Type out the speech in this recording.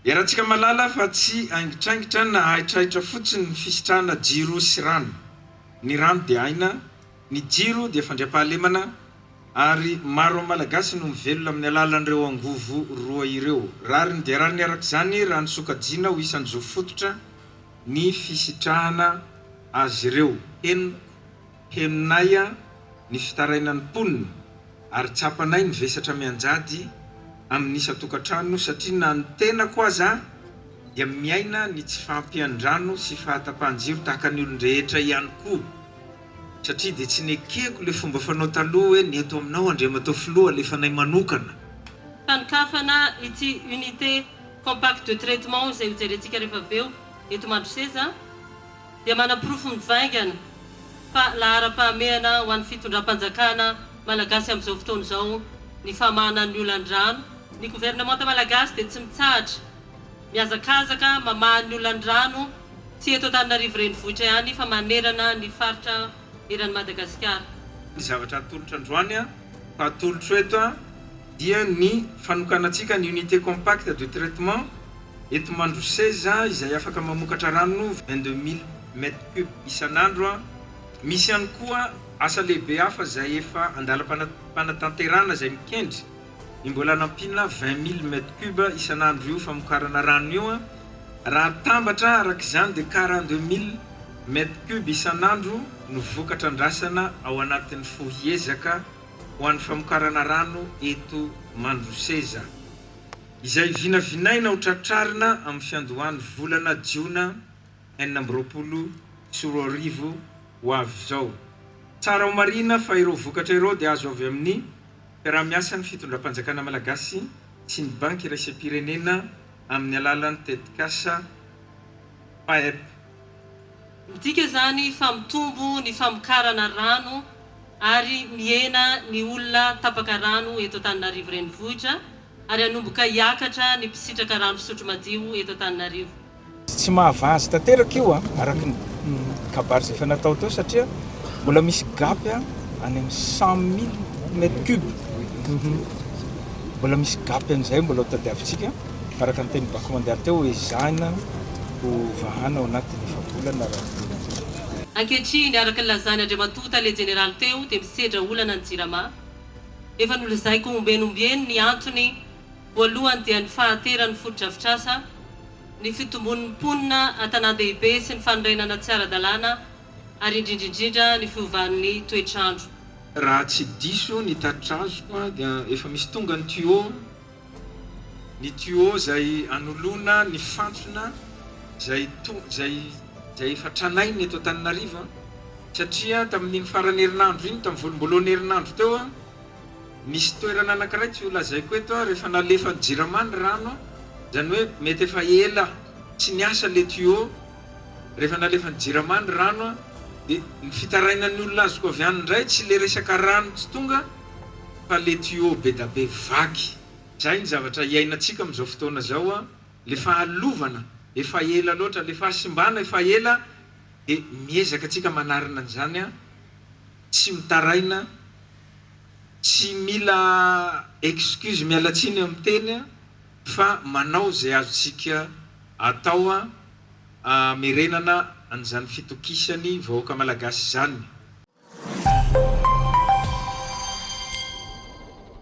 Iarahantsika mahalala fa tsy aingitraingitra na haitraitra fotsiny ny fisitrahana jiro sy rano. Ny rano dia aina, ny jiro dia fandriampahalemana ary maro amin'ny Malagasy no mivelona amin'ny alalan'ireo angovo roa ireo. Rariny dia rariny araka izany raha ny sokajiana ho isan'ny zo fototra ny fisitrahana azy ireo. Henoko, henonay ny fitarainan'ny mponina ary tsapanay ny vesatra mianjady amin'ny isan-tokantrano satria na ny tenako aza dia miaina ny tsy fahampian-drano sy fahatapahan-jiro tahaka ny olon-drehetra ihany koa satria dia tsy nekeko le fomba fanao taloha hoe ny eto aminao Andriamatoa Filoha alefanay manokana. Fanokafana ity unité compact de traitement izay hojerentsika rehefa avy eo eto Mandroseza dia manaporofo mivaingana fa laharam-pahamehana ho an'ny fitondram-panjakana malagasy amin'izao fotoana izao ny famahana ny olan'ny rano. Ny governemanta malagasy dia tsy mitsahatra mihazakazaka mamaha ny olan'ny rano tsy eto Antananarivo renivohitra ihany fa manerana ny faritra eran'i Madagasikara. Ny zavatra atolotra androany fa atolotro eto dia ny fanokanantsika ny unité compacte de traitement eto Mandroseza izay afaka mamokatra rano 22 mille mètres cubes isan'andro. Misy ihany koa asa lehibe hafa izay efa andalam-panatanterahana izay mikendry ny mbola hanampiana 20 mille mètres cubes isan'andro io famokarana rano io. Raha atambatra araka izany dia 42 mille mètres cubes isan'andro no vokatra andrasana ao anatin'ny fohy ezaka ho an'ny famokarana rano eto Mandroseza, izay vinavinaina ho tratrarina amin'ny fiandohan'ny volana jiona 2026 ho avy izao. Tsara ho marihina fa ireo vokatra ireo dia azo avy amin'ny fiaraha-miasan'ny fitondram-panjakana malagasy sy ny Banky iraisam-pirenena amin'ny alalan'ny tetikasa PAEP. Midika izany fa mitombo ny famokarana rano ary mihena ny olona tapaka rano eto Antananarivo Renivohitra ary hanomboka hiakatra ny mpisitraka rano fisotro madio eto Antananarivo. Tsy mahavaha azy tanteraka io araka ny kabary izay efa natao teo satria mbola misy gap any amin'ny 100 mille mètres cubes. Mbola misy gap an'izay mbola ho tadiavintsika fa araka ny tenin'ny Banque mondiale teo ezahina ho vahana ao anatin'ny efa-bolana raha ny tena izy. Ankehitriny, araka ny lazan'i Andriamatoa Tale Jeneraly teo dia misedra olana ny Jirama. Efa nolazaiko ombieny ombieny ny antony, voalohany dia ny fahateran'ny fotodrafitrasa, ny fitombon'ny mponina an-tanàn-dehibe sy ny fanorenana tsy ara-dalàna ary indrindra indrindra ny fiovan'ny toetr'andro. Raha tsy diso ny tatitra azoko dia efa misy tonga ny tuyau, ny tuyau izay anoloana ny fantsona izay to izay izay efa tranainy eto Antananarivo satria tamin'iny faran'ny herinandro iny, tamin'ny voalombolohan'ny herinandro teo, Nisy toerana anankiray tsy ho lazaiko eto rehefa nalefan'ny jirama ny rano, izany hoe mety efa ela tsy niasa le tuyau, rehefa nalefan'ny jirama ny rano dia ny fitarainan'ny olona azoko avy any indray tsy le resaka rano tsy tonga fa le tuyau bedabe vaky. Izay ny zavatra iainantsika amin'izao fotoana izao, le fahalovana efa ela loatra, le fahasimbana efa ela dia miezaka tsika manarina an'izany, tsy mitaraina, Tsy mila excuse miala tsiny amin'ny teny fa manao izay azontsika atao hamerenana an'izany fitokisany vahoaka malagasy izany.